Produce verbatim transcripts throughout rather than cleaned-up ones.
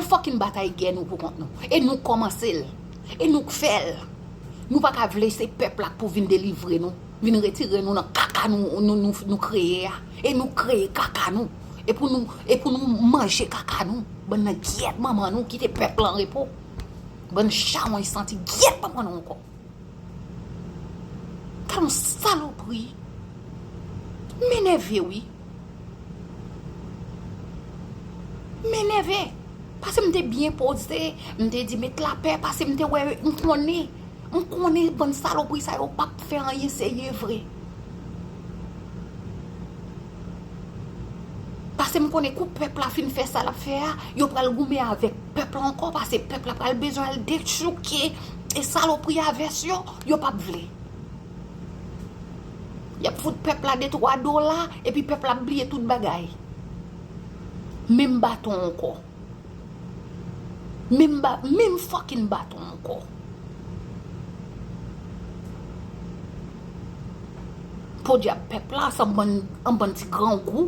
Fucking batay gè nou pou kont nou. E nou k kòmanse l. E nou k fè l. Nou pa ka vle se pèp la k pou vin delivre nou, vin retire nou nan kaka nou, nou, nou, nou kreye a. E nou kreye kaka nou. E pou nou, e pou nou manje kaka nou. Bann nan gyèt manman nou, kite pèp la an repo. Bann chawony santi, gyèt manman nou ankò. Gad yon salopri. M enève wi. M enève. Paske m te byen poze, m te di met lapè, paske m te wè, m konnen, m konnen bann salopri sa yo p ap fè anyen serye vre. Paske m konnen kou pèp la fin fè sa l ap fè a, yo pral goumen avèk pèp la ankò, paske pèp la pral bezwen al dechouke e salopri a vès yo, yo p ap vle. Y ap fout pèp la de twa dola, epi pèp la ap bliye tout bagay. Menm baton ankò. Menm ba, menm fucking baton ankò. Podyab pèp la, se yon bann, yon bann ti grangou.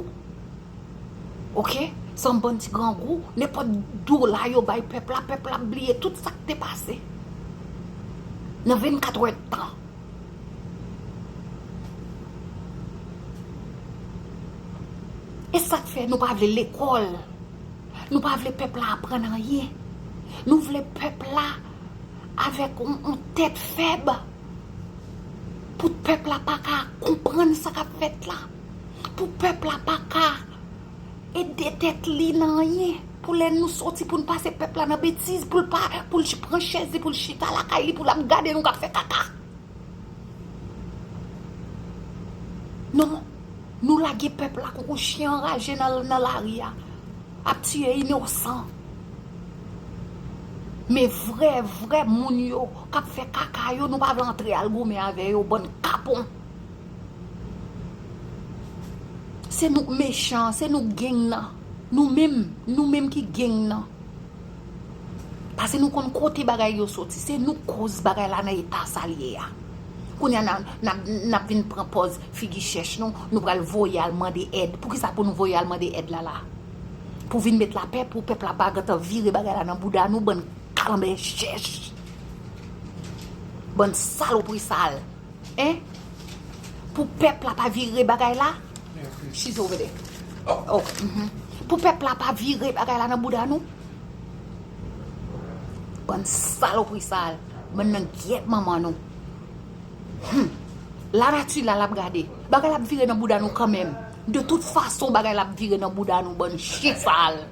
Oke? Se yon bann ti grangou. Nenpòt dola yo bay pèp la, pèp la ap bliye tout sa k te pase. Nan vennkat èdtan. E sa k fè nou pa vle lekòl. Nou pa vle pèp la aprann anyen. Nou vle pèp la avèk yon, yon tèt fèb. Pou pèp la pa ka konprann sa k ap fèt la. Pou pèp la pa ka ede tèt li nan anyen. Pou lè nou soti pou n pase pèp la nan betiz, pou l pa, pou l pran chèz li, pou l chita lakay li, pou l ap gade nou k ap fè kaka. Non, nou lage pèp la koukou chen anraje nan, nan lari a, ap tiye inosan. Men vrè, vrè moun yo k ap fè kaka yo, nou pa vle antre al goumen avè yo, bann kapon. Se nou k mechan, se nou k geng nan. Nou menm, nou menm ki geng nan. Paske nou konn kote bagay yo soti. Se nou k koz bagay la nan eta sa l ye a. Kounye a n a, n ap, n ap vin pran pòz figi chèch nou, nou pral voye al mande èd. Poukisa pou nou voye al mande èd la la? Pou vin met lapè, pou pèp la pa gentan vire bagay la nan bouda nou, bann kalanbè chèch. Bann salopri sal. Hein? Pou pèp la pa vire bagay la? She's over there. Oh, mhm. Pou pèp la pa vire bagay la nan bouda nou? Bann salopri sal. Bann nan gyèt manman nou. Hmm. Lanati la l ap gade. Bagay la ap vire nan bouda nou kanmenm. De tout fason, bagay la ap vire nan bouda nou, bann chen sal.